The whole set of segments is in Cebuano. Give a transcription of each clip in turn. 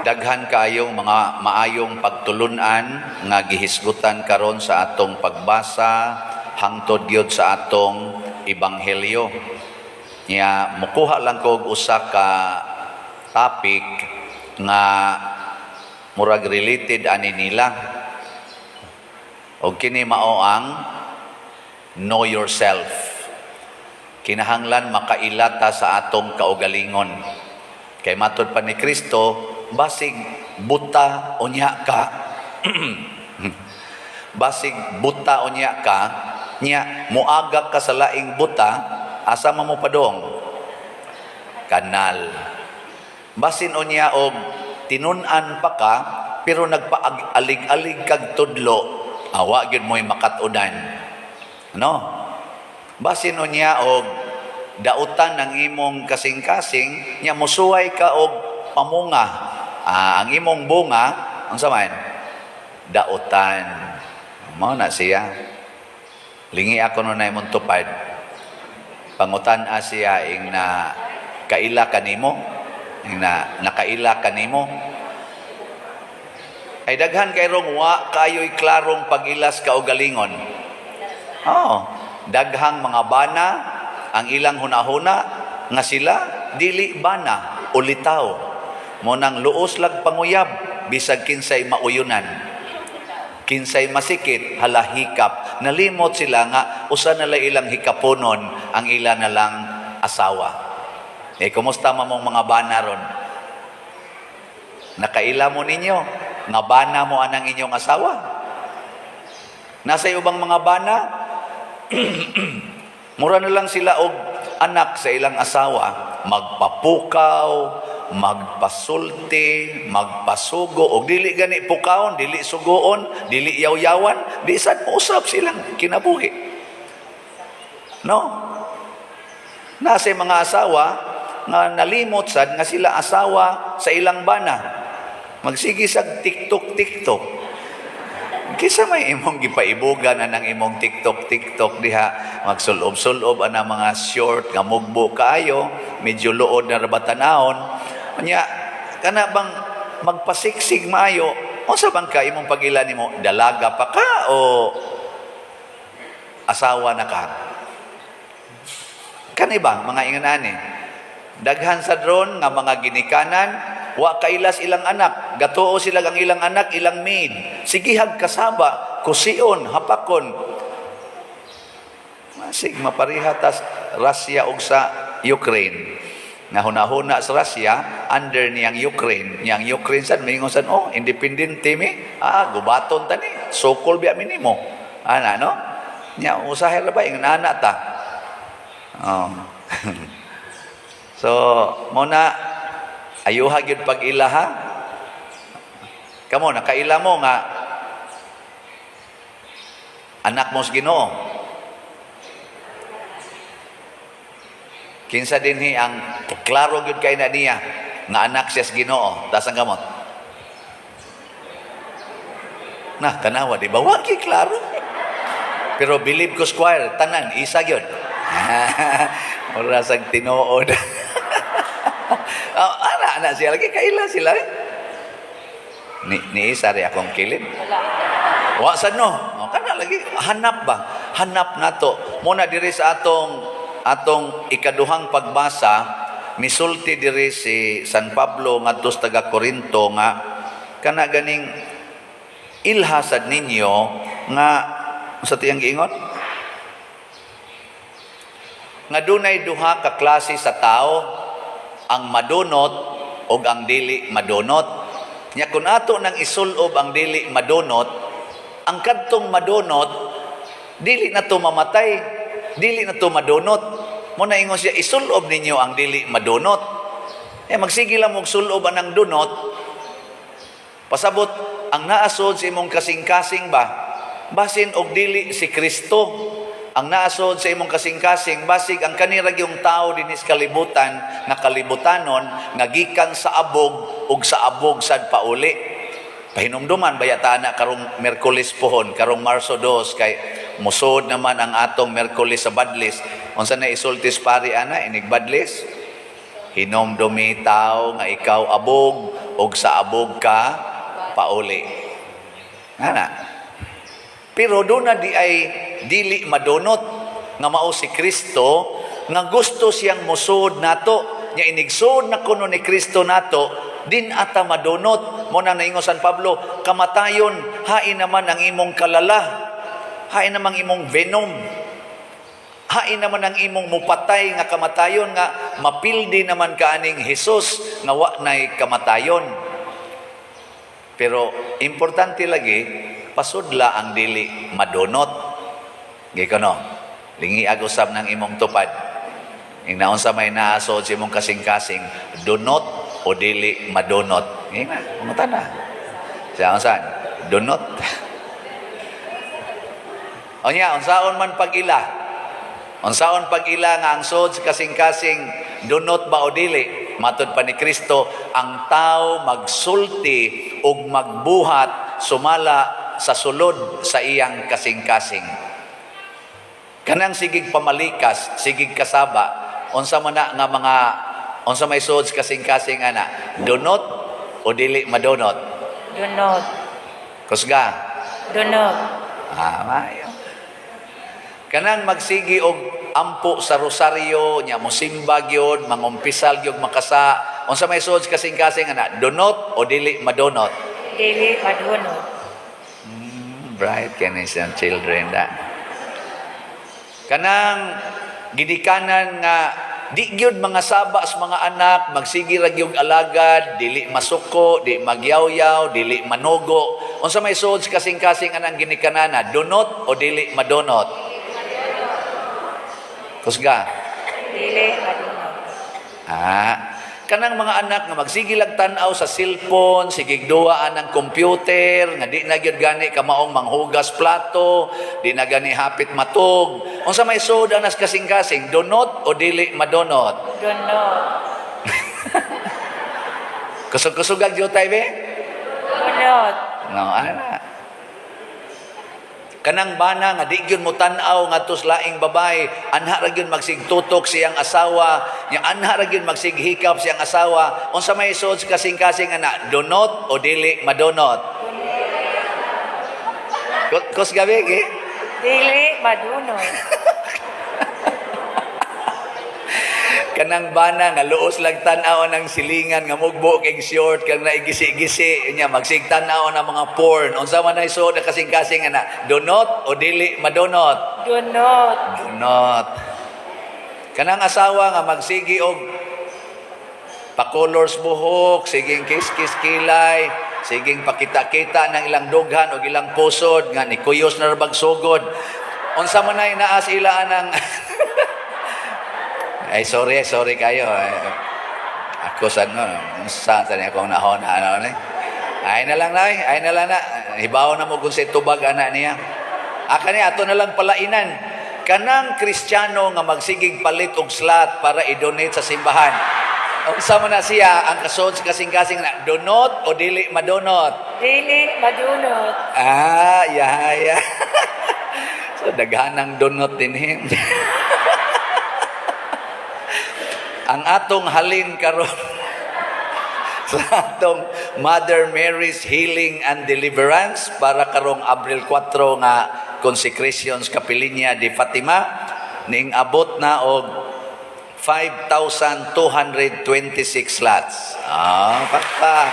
Daghan kaayong mga maayong pagtulunan nga gihisgutan karon sa atong pagbasa hangtod gyud sa atong ebanghelyo. Nya mukuha lang ko og usa ka topic nga murag related ani nila. Og kini mao ang know yourself. Kinahanglan makaila ta sa atong kaugalingon. Kay matod pa ni Kristo, basig buta unya ka. Basig buta unya ka, nya muagak ka sa laing buta, asa man mo padong? Kanal. Basin unya og tinun-an pa ka, pero nagpaalig-alig kag tudlo, awa gyud mo'y makat-unan. No? Basin unya og dautan ang imong kasing-kasing, nya musuway ka og pamunga. Ah, ang imong bunga, unsa man? Dautan. Mao na siya. Lingi ako no na imong tupad. Pangutan-a siya ing na kaila kanimo, ing na nakaila kanimo. Ay daghan kay rong wa kayo'y klarong pag-ilas kaugalingon. Oh, daghang mga bana ang ilang hunahuna nga sila dili bana, ulitaw. Mao nang luos lag panguyab bisag kinsay mauyunan. Kinsay masikit, hala hikap. Nalimot sila nga usa na lang ilang hikaponon ang ila na lang asawa. Eh, kumusta man mong mga bana ron? Nakaila mo ninyo nga bana mo anang inyong asawa? Nasa ubang mga bana, mura na lang sila og anak sa ilang asawa, magpapukaw, magpasulti, magpasugo, og dili gani pukawon, dili sugoon, dili yaw-yawan, di sad usab silang kinabuhi. No? Nasa mga asawa nga nalimot sad nga sila asawa sa ilang bana. Magsige sag TikTok TikTok. Kisa may imong gipaibugan anang imong TikTok TikTok diha, magsulob-sulob ana mga short nga mugbo kaayo, medyo luod na ra tan-awon. Nya kana bang magpasiksig maayo, unsa bang ka imong pag-ila nimo, dalaga pa ka o asawa na ka? Kani ba mga ingon ani? Daghan sa drone nga mga ginikanan, wa kailas ilang anak, gatuo sila ang ilang anak, ilang maid. Sigihag kasaba, kusion, hapakon. Masig mapareha tas Russia ug sa Ukraine. Nga hunahuna sa Russia, under niyang Ukraine. Niyang Ukraine sad mingon sad, "Oh, independent mi. Ah, gubaton ta ni. Sukol biya mi nimo." Ana no? Nya usahay ra ba ingon ana ta. Oh. So, mao na ayuha gyud pag-ila ha. Kamo nakaila mo nga anak mo sa Ginoo. Kinsa dinhi ang klaro gyud kay na niya nga anak siya sa Ginoo? Taas ang kamot. Na tanawa di ba? Wa gyud klaro. Pero believe ko square tanan isa gyud. Ora sag tinuod. Oh, ana ana siya lagi kaila sila. Eh. Ni isa ri akong kilid. Wa sad no. Oh, kana lagi hanap ba? Hanap nato. Muna diri sa atong atong ikaduhang pagbasa, misulti diri si San Pablo ngadto sa taga Korinto nga kana ganing ilha sad ninyo nga sa tiyang giingon nga dunay duha ka klase sa tao, ang madunot ug ang dili madunot. Nya kun ato nang isulob ang dili madunot, ang kadtong madunot dili na to mamatay, dili na to madunot. Mao na ingon siya, isulob ninyo ang dili madunot. Eh magsige lang mong sulob anang dunot, pasabot ang naasod sa imong kasing-kasing ba, basin og dili si Kristo. Ang naasod sa imong kasing-kasing, basig ang kanira yung tao dinis kalibutan, nga kalibutanon, nga gikan sa abog, ug sa abog sad pauli. Pahinumduman, baya ta na karong Merkulis pohon, karong Marso 2, kay musod naman ang atong Merkulis sa Badlis. Unsa na isultis pari ana, inig Badlis? Hinomdumi tao nga ikaw abog, ug sa abog ka pauli. Ngana. Pero duna diay dili madunot nga mao si Kristo nga gusto siyang musod nato. Nya inigsod na kuno ni Kristo nato, din ata madunot. Mao na naingon San Pablo, "Kamatayon, hain naman ang imong kalala, hain naman imong venom, hain naman ang imong mupatay nga kamatayon nga mapildi naman kaaning Jesus nga wa nay kamatayon." Pero importante lagi pasudla ang dili madunot. Gikono, lingiag usab ng imong tupad. Ing naunsa may naasod sa imong kasing-kasing, dunot o dili madunot? Ngayon na, pangutana. Siya unsan? Dunot. O niya, unsaon man pag-ila? Unsaon pag-ila nga ang sod sa kasing-kasing, dunot ba o dili? Matod pa ni Kristo, ang tao magsulti ug magbuhat sumala sa sulod sa iyang kasing-kasing. Kanang sigig pamalikas, sigig kasaba, unsa man na nga mga unsa may sud sa kasing-kasing ana, dunot o dili madunot? Dunot. Kusga. Dunot. Ah, maayo. Kanang magsigi og ampo sa rosaryo, nya mosimba gyud, mangumpisal gyud makasa, unsa may sud sa kasing-kasing ana, dunot o dili madunot? Dili madunot. Bright kini siyang children da. Kanang gidikanan nga di gyud mga saba sa mga anak, magsigi ra gyud alagad, dili masuko, di magyawyaw, dili manugo. Unsa may suod sa kasing-kasing anang ginikanana, dunot o dili madunot? Kusga. Dili madunot. Ah, kanang mga anak nga magsige lag tan-aw sa cellphone, sige duwa ng computer, nga di na gyud gani kamaong manghugas plato, di na gani hapit matug. Unsa may suod anas kasing-kasing, dunot o dili madunot? Dunot. Kusog-kusugag jutay be? Dunot. No, ana. Kanang bana nga di gyud mo tan-aw ngadto sa laing babae, anha ra gyud magsigtutok siyang asawa, nya anha ra gyud magsighikap siyang asawa. Unsa may suod sa kasing-kasing ana, dunot o dili madunot? Kusga be, eh? Dili madunot. Kanang bana nga luos lang tan-aw ng silingan nga mugbo kay short kang naigisi-gisi nya magsigtan-aw ng mga porn. Unsa man ay suod sa kasing-kasing ana, dunot o dili madunot? Dunot. Dunot. Kanang asawa nga magsigi og pakolors buhok, siging kiss-kiss kilay, siging pakita-kita ng ilang dughan o ilang pusod nga ni kuyos na rabag sugod. Unsa man ay naas ila anang. Ay, sorry, sorry kayo. Ay, ako sa ano, sa saan akong nahon ano ni. Ay na lang na, ay na lang na. Hibaw na mo kung sa tubag ana niya. Aka ni ato na lang palainan. Kanang Kristiyano nga magsigig palit og slot para i-donate sa simbahan. Unsa man na siya ang kasod sa kasing-kasing na, dunot o dili madunot? Dili madunot. Ah, yeah. So daghanang dunot din him. Ang atong halin karon sa atong Mother Mary's Healing and Deliverance para karong Abril 4 nga consecrations Kapilinya de Fatima ning abot na og 5,226 slots. Ah, pakpak.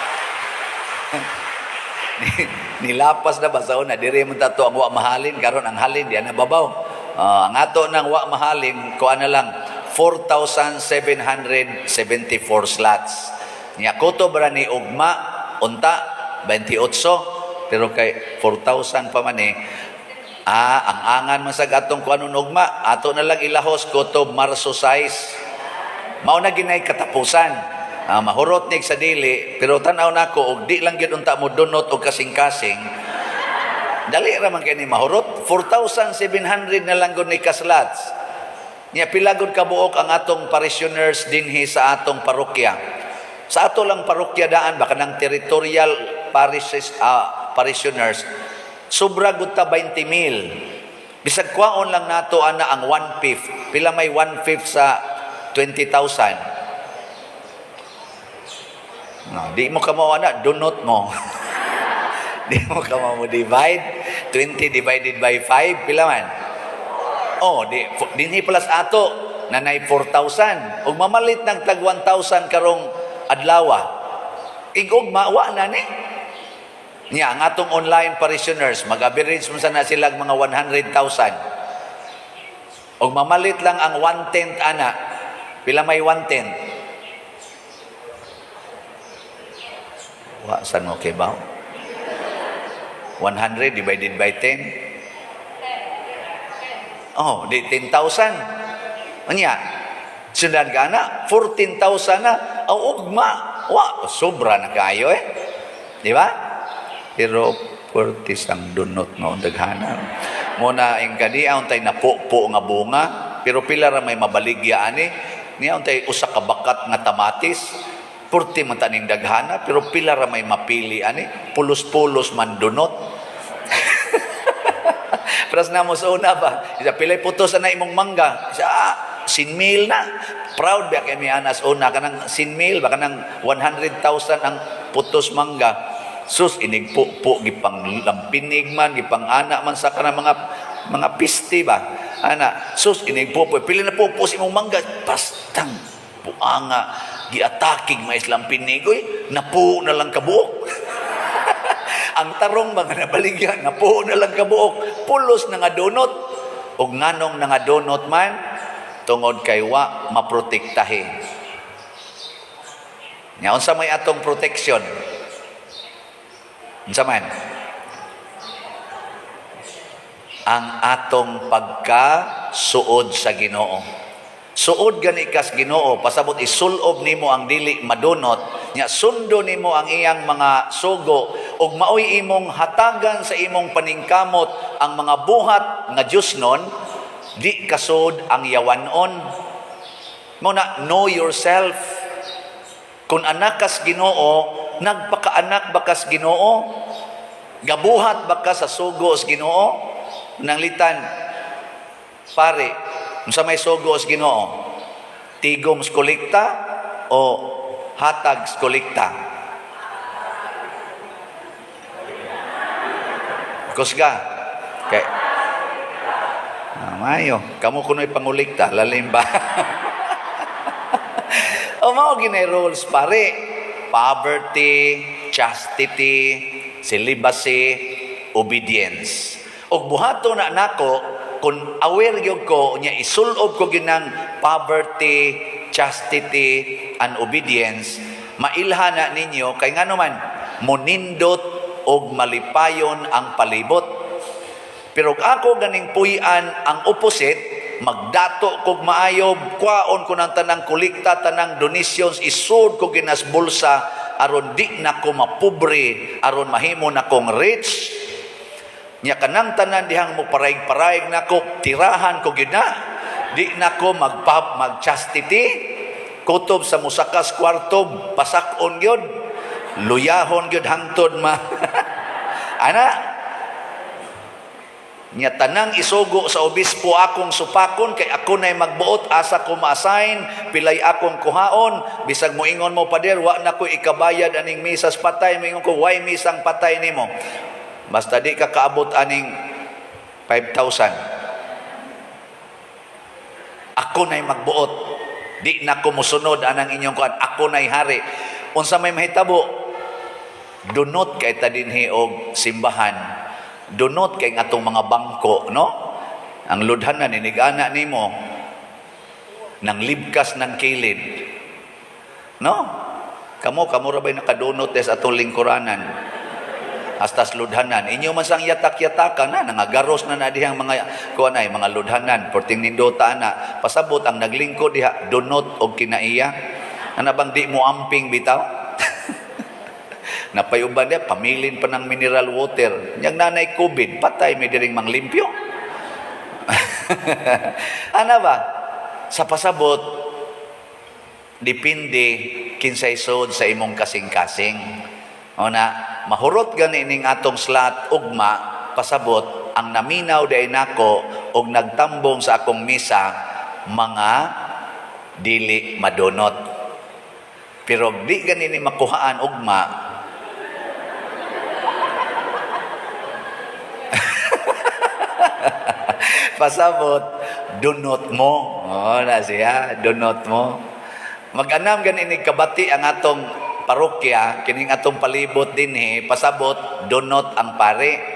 Nilapas na ba sa una, diri man tato ang wa mahalin, karon ang halin di na babaw. Ah, ang ato nang wa mahalin, kuan na lang 4,774 slots. Nya kutob ra ni ugma unta 28, pero kay 4,000 pa man eh. Ah, ang angan man sa atong kuanon ugma, ato na lang ilahos kutob Marso 6. Mao na ginay katapusan. Ah, mahurot nig sa dili, pero tan-aw nako og di lang gyud unta mo dunot og kasing-kasing. Dali ra man kay ni mahurot. 4,700 na lang gud ni ka-slots. Nya pila gud kabuok ang atong parishioners dinhi sa atong parokya? Sa ato lang parokya daan ba kanang territorial parishes, parishioners, sobra gud ta 20 mil. Bisag kwaon lang nato ana ang 1/5. Pila may 1/5 sa 20,000? No, di mo kamo ana, dunot mo. Di mo kamo mo divide. 20 divided by 5, pila man? Oh, di dinhi pala sa ato nanay 4,000. Ug mamalit ng tag 1,000 karong adlaw. Igog mawa na ni. Nya ang atong online parishioners, mag-average mo sana sila mga 100,000. Ug mamalit lang ang 1/10 ana. Pila may 1/10? Wa san mo kay ba? 100 divided by 10. Oh, di 10,000. Anya, sundan ka na, 14,000 na. Ang ugma, wa, sobra na kayo eh. Di ba? Pero puwertis ang dunot no, daghana. Muna ing kadi untay napupo nga bunga, pero pila ra may mabaligya ani. Niya untay usa ka bakat nga tamatis, purti man taning daghana, pero pila ra may mapili ani, pulos-pulos man dunot. Pras na mo sa una ba? Isa pilay putos na imong mangga. Isa 100,000 na. Proud ba kay mi anas una kanang 100,000 ba kanang 100,000 ang putos mangga. Sus inig po gipang lampinig man gipang ana man sa kanang mga piste ba. Ana sus inig po pila na po sa imong mangga pastang buanga giatakig mais lampinig oy napo na lang kabuok. Ang tarong mga nabaligya, napuo na lang kabuok, pulos na nga donot. Ug nganong na nga donot man, tungod kay wa maprotektahi. Nya unsa may atong protection? Unsa man? Ang atong pagkasuod sa Ginoo. Suod gani kas Ginoo, pasabot isulob nimo ang dili madunot, nya sundo nimo ang iyang mga sugo ug maoy imong hatagan sa imong paningkamot ang mga buhat nga Dios nun, di kasud ang yawanon. Mo na know yourself. Kung anak kas Ginoo, nagpakaanak ba kas Ginoo? Gabuhat ba ka sa sugo sa Ginoo? Nanglitan, pare, unsa may sugo sa Ginoo? Tigom sa kolekta o hatag sa kolekta? Kusga. Kay mayo, kamo kuno'y pangulikta, lalim ba? O mao ginay rules pare. Poverty, chastity, celibacy, obedience. Og buhato na nako kung aware gyud ko nya isulob ko ginang poverty, chastity, and obedience, mailha na ninyo kay ngano man monindot og malipayon ang palibot. Pero og ako ganing puy-an ang opposite, magdato kog maayo, kwaon ko ng tanang kolekta, tanang donations, isud ko ginas bulsa aron di na ko mapobre, aron mahimo na kong rich. Nya kanang tanan dihang mo paraig-paraig nako, tirahan ko gyud na. Di na ko magpap mag-chastity, kutob sa musakas kwarto, pasak-on gyud, luyahon gyud hangtod ma. Ana, nya tanang isugo sa obispo akong supakon kay ako na'y magbuot asa ko ma-assign pilay akong kuhaon bisag moingon mo pader wa na ko ikabayad aning misas patay moingon ko why misang patay nimo basta di ka kaabot aning 5,000. Ako na'y magbuot, di na ko mosunod anang inyong kuan, ako na'y hari. Unsa may mahitabo, dunot kay ta dinhi og simbahan, dunot kay atong mga bangko, no? Ang ludhanan inig-ana nimo nang libkas ng kilid, no? Kamo kamo ra bay nakadunot des atong lingkuranan hastas ludhanan inyo man sang yatak-yatakan na nangagaros na na dihang mga kuan ay mga ludhanan porting nindota na pasabot ang naglingkod diha dunot og kinaiya. Ana bang di mo amping bitaw? Napayuban niya, pamilin pa ng mineral water. Yang nanay COVID, patay may diring manglimpyo. Ana ba? Sa pasabot, depende kinsay sud sa imong kasing-kasing. O na, mahurot gani ning atong slot ugma, pasabot, ang naminaw day nako og nagtambong sa akong misa, mga dili madunot. Pero di gani ni makuhaan ugma. Pasabot, dunot mo. Oh, na siya, dunot mo. Mag-anam gani ni kabati ang atong parokya, kining atong palibot dinhi, pasabot, dunot ang pare.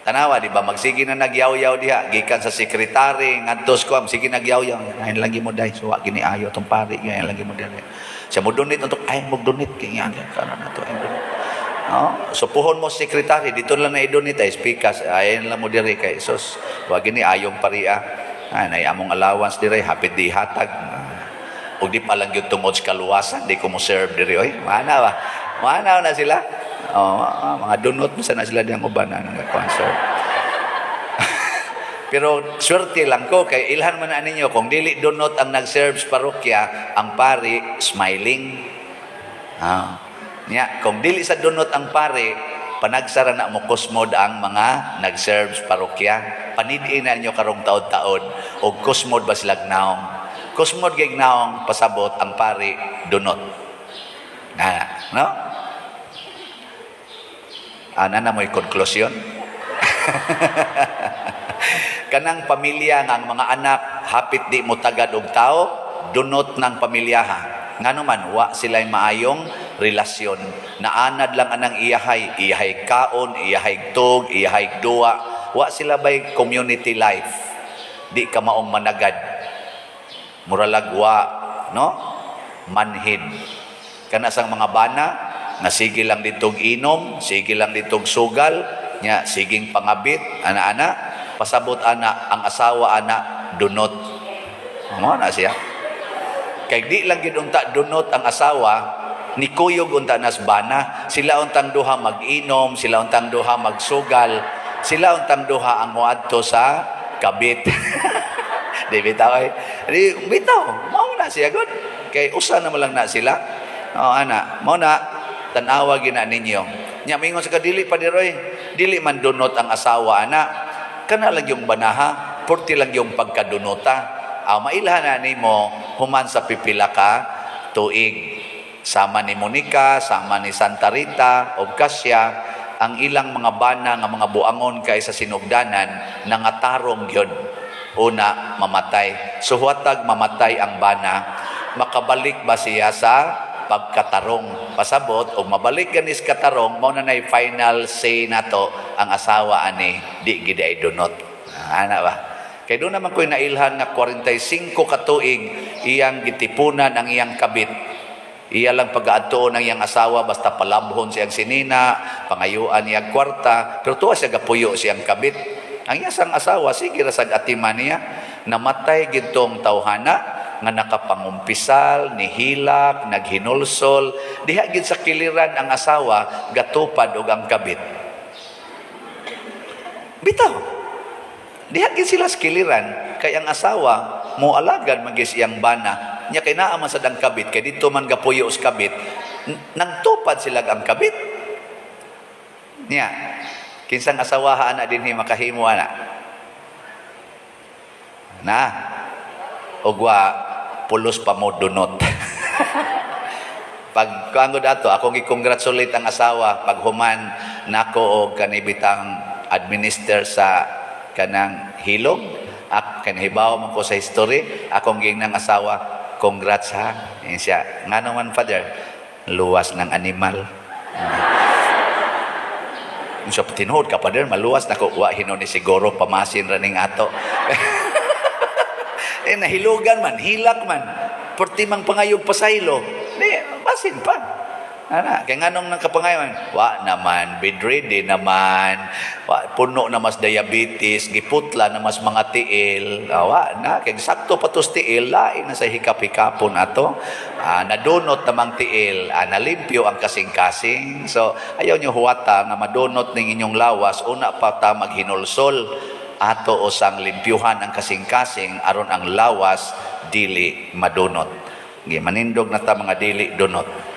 Tanawa, di ba? Magsige na nagyaw-yaw diha. Gikan sa sekretary, ngadto ko, sige nagyaw-yaw. Ngayon lagi mo dahil. So, gini ayo atong pare. Ngayon lagi mo dahil. Siya mo donate, antok, ay, mag-donate. Kaya nga, karon na to, ay, donate. No? So, puhon mo sekretary, dito lang na i-donate, ay, speakers, ayon lang mo diri kay sus. Wa gini ayong paria. Ay, nay among allowance dire, hapit di hatag. Ug di pa lang gyud tungod sa kaluwasan, di ko mo serve diri oy. Mana ba? Mana na sila. Oh, mga dunot mo sana sila diyang uban na nagakuan serve. Pero swerte lang ko kay ilhan man na ninyo kung dili dunot ang nag-serve sa parokya, ang pari smiling. Ah. Nya, kung dili sa dunot ang pare, panagsara na mo kusmod ang mga nag-serve sa parokya. Panid-i na ninyo karong taod-taod og kusmod ba sila naong. Kusmod gig naong, pasabot ang pari dunot. Na, no? Ana na mo'y konklusyon. Kanang pamilya nga ang mga anak hapit di mo tagad og tao, dunot ng pamilyaha. Ngano man wa sila'y maayong relasyon. Naanad lang anang iyahay, iyahay kaon, iyahay tug, iyahay duwa. Wa sila bay community life. Di ka maong managad. Muralag wa, no? Manhid. Kana sang mga bana nga sige lang ditog inom, sige lang ditog sugal, nya siging pangabit, ana-ana, pasabot ana ang asawa ana dunot. Mo na siya. Kay di lang gid unta dunot ang asawa, ni kuyog unta nas bana, sila untang duha mag-inom, sila untang duha magsugal, sila untang duha ang moadto sa kabit. Di bitaw ay. Di bitaw, mao na siya gud. Kay usa na man lang na sila. Oh, ana, mao na tan-awa gina ninyo. Nya mingon sa kadili pa diroy, dili man dunot ang asawa ana. Kana lang yung banaha, purti lang yung pagkadunota. Aw mailhan na nimo human sa pipila ka tuig. Sama ni Monica, sama ni Santa Rita og Kasya, ang ilang mga bana nga mga buangon kay sa sinugdanan nangatarong gyud. Una mamatay. Suhuatag mamatay ang bana, makabalik ba siya sa pagkatarong? Pasabot og mabalik ganis katarong, mao na nay final say nato ang asawa ani di gid ay dunot. Ana ba? Kay doon naman ko'y nailhan nga 45 ka tuig iyang gitipunan ang iyang kabit. Iya lang pag-aadtoon ang iyang asawa basta palabhon siyang sinina, pangayuan niyang kwarta, pero tuwa siya gapuyo siyang kabit. Ang iya sang asawa, sige ra sag atiman niya, namatay gitong tawhana nga nakapangumpisal, nihilak, naghinulsol, diha gid sa kiliran ang asawa gatupad og ang kabit. Bitaw. Diha gid sila sa kiliran kay ang asawa mo alagad man gid siyang bana. Nya kay naa man sad ang kabit kay didto man gapuyo sa kabit. Nagtupad sila ang kabit. Nya kinsang asawaha ana dinhi makahimo ana? Na ugwa pulos pa mo dunot. Pag kuan ato, akong gi-congratulate ang asawa pag human nako og kanibitang administer sa kanang hilog ak kanihibaw man ko sa history, akong giingnang asawa, "Congrats ha." Ingon siya, "Ngano man, Father?" "Luwas ng animal." So, "Tinuod ka, Father, maluwas na ko?" "Wa hinuon ni siguro, pamasin ra ning ato." Eh, nahilugan man, hilak man. Perti mang pangayog pasaylo. Di, basin pa. Ana, kay nganong nakapangayo? Wa naman, bedridden naman, wa, puno na mas diabetes, giputla na mas mga tiil. Ah, wa na, kay sakto pa tos tiil, lain na sa hikap-hikapon ato. Ah, nadunot namang tiil, ah, nalimpyo ang kasing-kasing. So, ayaw nyo huwata nga madunot ning inyong lawas, una pa ta maghinulsol ato usang limpyuhan ang kasing-kasing aron ang lawas dili madunot. Gi manindog na ta mga dili dunot.